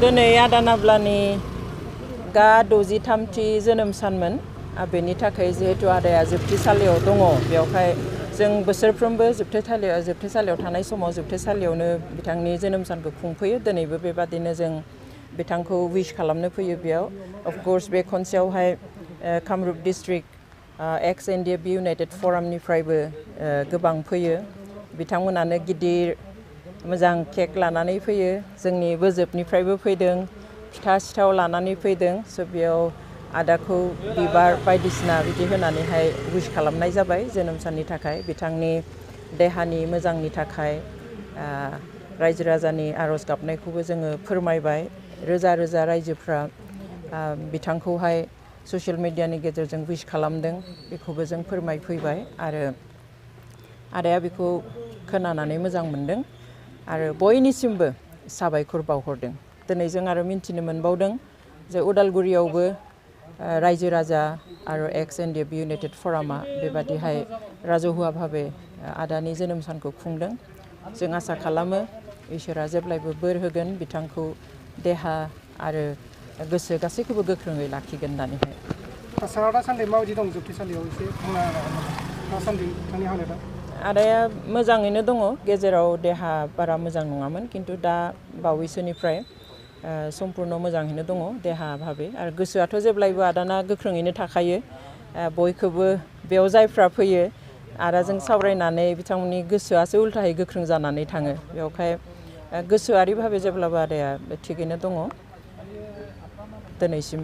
दिनै आदा नाब्लानि गा 63थि जोनोम सानमोन बेनि थाखाय जिहेतु आदाया जोबथेसालियाव दङ बेवहाय जों बोसोरफ्रोमबो जोबथेसालियाव थानाय समाव जोबथेसालियावनो बिथांनि जोनोम सानखौ खुंफैयो दिनैबो बेबादिनो जों बिथांखौ विश खालामनो फैयो बेयाव अफ कोर्स बे खनसेयावहाय कामरुप डिस्ट्रिक्ट एक्स एनडिएफबि इउनाइटेड फरामनिफ्रायबो गोबां फैयो बिथांमोनानो गिदिर मोजां केक लानानै फैयो जोंनि बोजोबनिफ्रायबो फैदों फिथा सिथाव लानानै फैदों स' बेयाव आदाखौ बिबार बायदिसिना बिदि होनानैहाय विश खालामनाय जाबाय जोनोम साननि थाखाय बिथांनि देहानि मोजांनि थाखाय रायजो राजानि आर'ज गाबनायखौबो जोङो फोरमायबाय रोजा रोजा रायजोफ्रा बिथांखौहाय ससियेल मिडियानि गेजेरजों विश खालामदों बेखौबो जों फोरमायफैबाय आरो आदाया बेखौ खोनानानै मोजां मोनदों आरो बयनिसिमबो साबायखर बावहरदों दिनै जों आरो मिन्थिनो मोनबावदों जे उदालगुरियावबो रायजो राजा आरो एक्स एनडिएफबि इउनाइटेड फरामा बेबादिहाय राजहुवा भाबे आदानि जोनोम सानखौ खुंदों जों आसा खालामो इसोरा जेब्लायबो बोर होगोन बिथांखौ देहा आरो गोसो गासैखौबो गोख्रोङै लाखिगोन होननानैहाय थासारिया दासान्दि माबायदि दं जोबथेसालियाव एसे बुंनो हागोन नामा दासान्दि बिथांनि हालोदा आदाया मोजाङैनो दङ गेजेराव देहा बारा मोजां नङामोन खिन्थु दा बावैसोनिफ्राय सम्पुर्ण मोजाङैनो दङ देहा भाबे आरो गोसोआथ' जेब्लायबो आदाना गोख्रोङैनो थाखायो बयखौबो बेयाव जायफ्रा फैयो आदाजों सावरायनानै बिथांमोननि गोसोआसो उल्थायै गोख्रों जानानै थाङो बेवहाय गोसोआरि भाबे जेब्लाबो आदाया थिगैनो दङ दिनैसिम